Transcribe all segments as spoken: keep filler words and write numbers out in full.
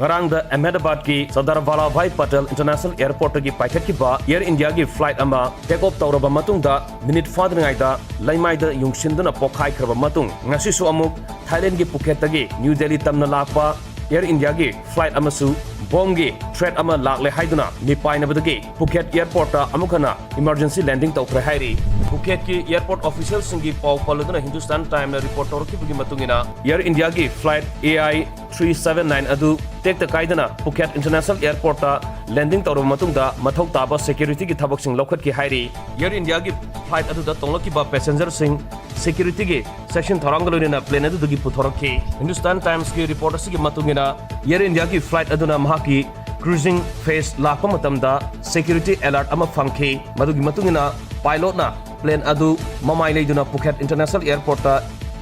ꯉꯔꯥꯡꯗ ꯑꯍꯃꯦꯗꯥꯕꯥꯗꯀꯤ Sardar ꯚꯥꯂꯥꯚꯥꯏ Patel international ꯑꯦꯌꯔꯄꯣꯔꯠꯇꯒꯤ ꯄꯥꯏꯈꯠꯈꯤꯕ air ꯏꯟꯗꯤꯌꯥꯒꯤ flight ꯑꯃ ꯇꯦꯛ ꯑꯣꯐ ꯇꯧꯔꯕ ꯃꯇꯨꯡꯗ ꯃꯤꯅꯤꯠ ꯐꯥꯗ꯭ꯔꯤꯉꯩꯗ ꯂꯩꯃꯥꯏꯗ ꯌꯨꯡꯁꯤꯟꯗꯨꯅ ꯄꯣꯛꯈꯥꯏꯈ꯭ꯔꯕ ꯃꯇꯨꯡ, ꯉꯁꯤꯁꯨ ꯑꯃꯨꯛ ꯊꯥꯏꯂꯦꯟꯗꯒꯤ ꯄꯨꯀꯦꯠꯇꯒꯤ ꯅ꯭ꯌꯨ ꯗꯦꯜꯂꯤ ꯇꯝꯅ ꯂꯥꯛꯄ ꯑꯦꯌꯔ ꯏꯟꯗꯤꯌꯥꯒꯤ ꯐ꯭ꯂꯥꯏꯠ ꯑꯃꯁꯨ ꯕꯣꯝꯒꯤ ꯊ꯭ꯔꯦꯠ ꯑꯃ ꯂꯥꯛꯂꯦ ꯍꯥꯏꯗꯨꯅ ꯃꯤꯄꯥꯏꯅꯕꯗꯒꯤ ꯄꯨꯀꯦꯠ ꯑꯦꯌꯔꯄꯣꯔꯠꯇ ꯑꯃꯨꯛ ꯍꯟꯅ ꯏꯃꯔꯖꯦꯟꯁꯤ ꯂꯦꯟꯗꯤꯡ ꯇꯧꯈ꯭ꯔꯦ ꯍꯥꯏꯔꯤ꯫ ꯄꯨꯀꯦꯠꯀꯤ ꯑꯦꯌꯔꯄꯣꯔꯠ ꯑꯣꯐꯤꯁꯤꯌꯦꯜꯁꯤꯡꯒꯤ ꯄꯥꯎ ꯄꯜꯂꯗꯨꯅ ꯍꯤꯟꯗꯨꯁꯇꯥꯟ ꯇꯥꯏꯝꯅ ꯔꯤꯄꯣꯔꯠ ꯇꯧꯔꯛꯈꯤꯕꯒꯤ ꯃꯇꯨꯡ ꯏꯟꯅ, ꯑꯦꯌꯔ ꯏꯟꯗꯤꯌꯥꯒꯤ flight A I three seven nine ꯑꯗꯨ ꯇꯦꯛꯇ ꯀꯥꯏꯗꯅ ꯄꯨꯀꯦꯠ ꯏꯟꯇꯔꯅꯦꯁꯅꯦꯜ ꯑꯦꯌꯔꯄꯣꯔꯠꯇ ꯂꯦꯟꯗꯤꯡ ꯇꯧꯔꯕ ꯃꯇꯨꯡꯗ ꯃꯊꯧ ꯇꯥꯕ ꯁꯦꯀ꯭ꯌꯨꯔꯤꯇꯤꯒꯤ ꯊꯕꯛꯁꯤꯡ ꯂꯧꯈꯠꯈꯤ ꯍꯥꯏꯔꯤ꯫ ꯑꯦꯌꯔ ꯏꯟꯗꯤꯌꯥꯒꯤ ꯐ꯭ꯂꯥꯏꯠ ꯑꯗꯨꯗ ꯇꯣꯡꯂꯛꯈꯤꯕ ꯄꯦꯁꯦꯟꯖꯔꯁꯤꯡ ꯁꯦꯀ꯭ꯌꯨꯔꯤꯇꯤꯒꯤ ꯆꯦꯛꯁꯤꯟ ꯊꯧꯔꯥꯡꯒ ꯂꯣꯏꯅꯅ ꯄ꯭ꯂꯦꯟ ꯑꯗꯨꯗꯒꯤ ꯄꯨꯊꯣꯔꯛꯈꯤ꯫ ꯍꯤꯟꯗꯨꯁꯇꯥꯟ ꯇꯥꯏꯝꯁꯀꯤ ꯔꯤꯄꯣꯔꯠ ꯑꯁꯤꯒꯤ ꯃꯇꯨꯡ ꯏꯟꯅ, ꯑꯦꯌꯔ ꯏꯟꯗꯤꯌꯥꯒꯤ ꯐ꯭ꯂꯥꯏꯠ ꯑꯗꯨꯅ ꯃꯍꯥꯛꯀꯤ ꯀ꯭ꯔꯨꯖꯤꯡ ꯐꯦꯖ ꯂꯥꯛꯄ ꯃꯇꯝꯗ ꯁꯦꯀ꯭ꯌꯨꯔꯤꯇꯤ ꯑꯦꯂꯔꯠ ꯑꯃ ꯐꯪꯈꯤ꯫ ꯃꯗꯨꯒꯤ ꯃꯇꯨꯡ ꯏꯟꯅ ꯄꯥꯏꯂꯣꯠꯅ ꯄ꯭ꯂꯦꯟ ꯑꯗꯨ ꯃꯃꯥꯏ ꯂꯩꯗꯨꯅ ꯄꯨꯀꯦꯠ ꯏꯟꯇꯔꯅꯦꯁꯅꯦꯜ ꯑꯦꯌꯔꯄꯣꯔꯠꯇ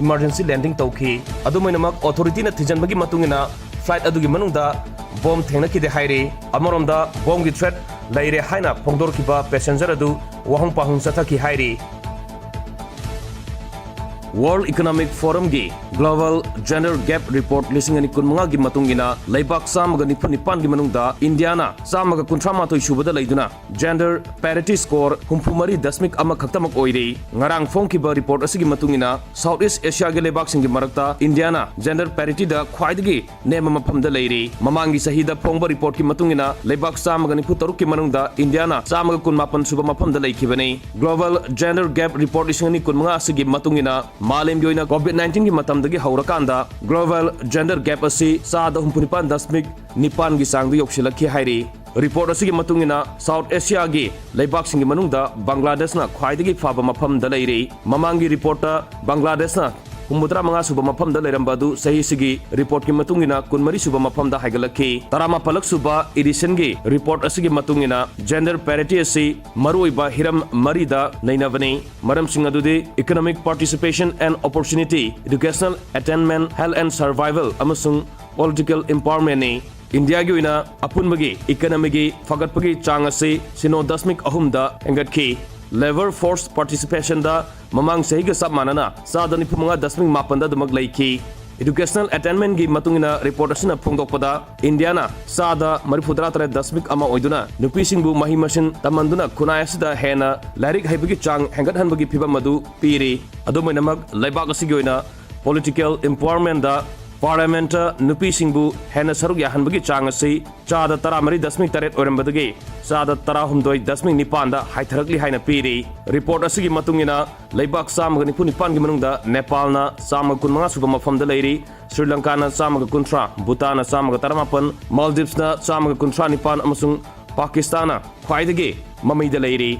ꯏꯃꯔꯖꯦꯟꯁꯤ ꯂꯦꯟꯗꯤꯡ ꯇꯧꯈꯤ꯫ ꯑꯗꯨꯝ ꯑꯣꯏꯅꯃꯛ, ꯑꯣꯊꯣꯔꯤꯇꯤꯅ ꯊꯤꯖꯤꯟꯕꯒꯤ ꯃꯇꯨꯡ ꯏꯟꯅ, ꯐ꯭ꯂꯥꯏꯠ ꯑꯗꯨꯒꯤ ꯃꯅꯨꯡꯗ ꯕꯣꯝ ꯊꯦꯡꯅꯈꯤꯗꯦ ꯍꯥꯏꯔꯤ꯫ ꯑꯃꯔꯣꯝꯗ, ꯕꯣꯝꯒꯤ ꯊ꯭ꯔꯦꯠ ꯂꯩꯔꯦ ꯍꯥꯏꯅ ꯐꯣꯡꯗꯣꯔꯛꯈꯤꯕ ꯄꯦꯁꯦꯟꯖꯔ ꯑꯗꯨ ꯋꯥꯍꯪ ꯄꯥꯎꯍꯪ ꯆꯠꯊꯈꯤ ꯍꯥꯏꯔꯤ꯫ World Economic Forumꯒꯤ Global Gender Gap Report ꯂꯤꯁꯤꯡ ꯑꯅꯤ ꯀꯨꯟꯃꯉꯥꯒꯤ ꯃꯇꯨꯡ ꯏꯟꯅ, ꯂꯩꯕꯥꯛ ꯆꯥꯝꯃꯒ ꯅꯤꯐꯨ ꯅꯤꯄꯥꯟꯒꯤ ꯃꯅꯨꯡꯗ ꯏꯟꯗꯤꯌꯥꯅ ꯆꯥꯝꯃꯒ ꯀꯨꯟꯊ꯭ꯔꯥ ꯃꯥꯊꯣꯏ ꯁꯨꯕꯗ ꯂꯩꯗꯨꯅ, gender parity score ꯍꯨꯝꯐꯨ ꯃꯔꯤ ꯗꯁꯃꯤꯛ ꯑꯃ ꯈꯛꯇꯃꯛ ꯑꯣꯏꯔꯤ꯫ ꯉꯔꯥꯡ ꯐꯣꯡꯈꯤꯕ ꯔꯤꯄꯣꯔꯠ ꯑꯁꯤꯒꯤ ꯃꯇꯨꯡ ꯏꯟꯅ, ꯁꯥꯎꯠ ꯏꯁ ꯑꯦꯁꯤꯌꯥꯒꯤ ꯂꯩꯕꯥꯛꯁꯤꯡꯒꯤ ꯃꯔꯛꯇ ꯏꯟꯗꯤꯌꯥꯅ gender parityꯗ ꯈ꯭ꯋꯥꯏꯗꯒꯤ ꯅꯦꯝꯕ ꯃꯐꯝꯗ ꯂꯩꯔꯤ꯫ ꯃꯃꯥꯡꯒꯤ ꯆꯍꯤꯗ ꯐꯣꯡꯕ ꯔꯤꯄꯣꯔꯠꯀꯤ ꯃꯇꯨꯡ ꯏꯟꯅ, ꯂꯩꯕꯥꯛ ꯆꯥꯝꯃꯒ ꯅꯤꯐꯨ ꯇꯔꯨꯛꯀꯤ ꯃꯅꯨꯡꯗ ꯏꯟꯗꯤꯌꯥꯅ ꯆꯥꯝꯃꯒ ꯀꯨꯟꯃꯥꯄꯟ ꯁꯨꯕ ꯃꯐꯝꯗ ꯂꯩꯈꯤꯕꯅꯤ꯫ Global Gender Gap Report ꯂꯤꯁꯤꯡ ꯑꯅꯤ ꯀꯨꯟꯃꯉꯥ ꯑꯁꯤꯒꯤ ꯃꯇꯨꯡ ꯏꯟꯅ, ꯃꯥꯂꯦꯝꯒꯤ ꯑꯣꯏꯅ ꯀꯣꯚꯤꯗ ꯅꯥꯏꯟꯇꯤꯟꯒꯤ ꯃꯇꯝꯗꯒꯤ ꯍꯧꯔꯀꯥꯟꯗ global gender gap ꯑꯁꯤ ꯆꯥꯗ ꯍꯨꯝꯐꯨ ꯅꯤꯄꯥꯟ ꯗꯁꯃꯤꯛ ꯅꯤꯄꯥꯟꯒꯤ ꯆꯥꯡꯗ ꯌꯧꯁꯤꯜꯂꯛꯈꯤ ꯍꯥꯏꯔꯤ꯫ ꯔꯤꯄꯣꯔꯠ ꯑꯁꯤꯒꯤ ꯃꯇꯨꯡ ꯏꯟꯅ, ꯁꯥꯎꯠ ꯑꯦꯁꯤꯌꯥꯒꯤ ꯂꯩꯕꯥꯛꯁꯤꯡꯒꯤ ꯃꯅꯨꯡꯗ ꯕꯪꯒ꯭ꯂꯥꯗꯦꯁꯅ ꯈ꯭ꯋꯥꯏꯗꯒꯤ ꯐꯕ ꯃꯐꯝꯗ ꯂꯩꯔꯤ꯫ ꯃꯃꯥꯡꯒꯤ ꯔꯤꯄꯣꯔꯠꯇ ꯕꯪꯒ꯭ꯂꯥꯗꯦꯁꯅ ꯍꯨꯝꯐꯨꯇꯔꯥ ꯃꯉꯥ ꯁꯨꯕ ꯃꯐꯝꯗ ꯂꯩꯔꯝꯕ ꯑꯗꯨ ꯆꯍꯤꯁꯤꯒꯤ ꯔꯤꯄꯣꯔꯠꯀꯤ ꯃꯇꯨꯡ ꯏꯟꯅ ꯀꯨꯟꯃꯔꯤ ꯁꯨꯕ ꯃꯐꯝꯗ ꯍꯥꯏꯒꯠꯂꯛꯈꯤ꯫ ꯇꯔꯥꯃꯥꯄꯜꯂꯛ ꯁꯨꯕ ꯏꯗꯤꯁꯟꯒꯤ ꯔꯤꯄꯣꯔꯠ ꯑꯁꯤꯒꯤ ꯃꯇꯨꯡ ꯏꯟꯅ, gender parity ꯑꯁꯤ ꯃꯔꯨꯑꯣꯏꯕ ꯍꯤꯔꯝ ꯃꯔꯤꯗ ꯅꯩꯅꯕꯅꯤ꯫ ꯃꯔꯝꯁꯤꯡ ꯑꯗꯨꯗꯤ economic participation and opportunity, educational attainment, health and survival, ꯑꯃꯁꯨꯡ political empowermentꯅꯤ꯫ ꯏꯟꯗꯤꯌꯥꯒꯤ ꯑꯣꯏꯅ ꯑꯄꯨꯟꯕꯒꯤ ꯏꯀꯅꯃꯤꯒꯤ ꯐꯒꯠꯄꯒꯤ ꯆꯥꯡ ꯑꯁꯤ ꯁꯤꯅꯣ ꯗꯁꯃꯤꯛ ꯑꯍꯨꯝꯗ ꯍꯦꯟꯒꯠꯈꯤ꯫ Labour force participationꯗ ꯃꯃꯥꯡ ꯆꯍꯤꯒ ꯆꯞ ꯃꯥꯟꯅꯅ ꯆꯥꯗ ꯅꯤꯐꯨ ꯃꯉꯥ ꯗꯁꯃꯤꯛ ꯃꯥꯄꯟꯗ ꯑꯗꯨꯃꯛ ꯂꯩꯈꯤ꯫ Educational Attainment-ꯀꯤ ꯃꯇꯨꯡ ꯏꯟꯅ report ꯑꯁꯤꯅ ꯐꯣꯡꯗꯣꯛꯄꯗ, ꯏꯟꯗꯤꯌꯥꯅ ꯆꯥꯗ ꯃꯔꯤꯐꯨꯇꯔꯥ ꯇꯔꯦꯠ ꯗꯁꯃꯤꯛ ꯑꯃ ꯑꯣꯏꯗꯨꯅ ꯅꯨꯄꯤꯁꯤꯡꯕꯨ ꯃꯍꯩ ꯃꯁꯤꯡ ꯇꯝꯍꯟꯗꯨꯅ ꯈꯨꯟꯅꯥꯏ ꯑꯁꯤꯗ ꯍꯦꯟꯅ ꯂꯥꯏꯔꯤꯛ ꯍꯩꯕꯒꯤ ꯆꯥꯡ ꯍꯦꯟꯒꯠꯍꯟꯕꯒꯤ ꯐꯤꯚꯝ ꯑꯗꯨ ꯄꯤꯔꯤ꯫ ꯑꯗꯨꯝ ꯑꯣꯏꯅꯃꯛ, ꯂꯩꯕꯥꯛ ꯑꯁꯤꯒꯤ ꯑꯣꯏꯅ political empowerment-ꯇ Parliament-ꯇ ꯅꯨꯄꯤꯁꯤꯡꯕꯨ ꯍꯦꯟꯅ ꯁꯔꯨꯛ ꯌꯥꯍꯟꯕꯒꯤ ꯆꯥꯡ ꯑꯁꯤ ꯆꯥꯗ ꯇꯔꯥꯃꯔꯤ ꯗꯁꯃꯤꯛ ꯇꯔꯦꯠ ꯑꯣꯏꯔꯝꯕꯗꯒꯤ ꯆꯥꯗ ꯇꯔꯥꯍꯨꯝꯗꯣꯏ ꯗꯁꯃꯤꯛ ꯅꯤꯄꯥꯟꯗ ꯍꯥꯏꯊꯔꯛꯂꯤ ꯍꯥꯏꯅ ꯄꯤꯔꯤ꯫ Report ꯑꯁꯤꯒꯤ ꯃꯇꯨꯡ ꯏꯟꯅ, ꯂꯩꯕꯥꯛ ꯆꯥꯝꯃꯒ ꯅꯤꯐꯨ ꯅꯤꯄꯥꯟꯒꯤ ꯃꯅꯨꯡꯗ ꯅꯦꯄꯥꯜꯅ ꯆꯥꯝꯃꯒ ꯀꯨꯟꯃꯉꯥ ꯁꯨꯕ ꯃꯐꯝꯗ ꯂꯩꯔꯤ, ꯁ꯭ꯔꯤ ꯂꯪꯀꯥꯅ ꯆꯥꯝꯃꯒ ꯀꯨꯟꯊ꯭ꯔꯥ, ꯚꯨꯇꯥꯟꯅ ꯆꯥꯝꯃꯒ ꯇꯔꯥꯃꯥꯄꯟ, ꯃꯥꯜꯗꯤꯚꯁꯅ ꯆꯥꯝꯃꯒ ꯀꯨꯟꯊ꯭ꯔꯥ ꯅꯤꯄꯥꯟ ꯑꯃꯁꯨꯡ ꯄꯥꯀꯤꯁꯇꯥꯟꯅ ꯈ꯭ꯋꯥꯏꯗꯒꯤ ꯃꯃꯩꯗ ꯂꯩꯔꯤ꯫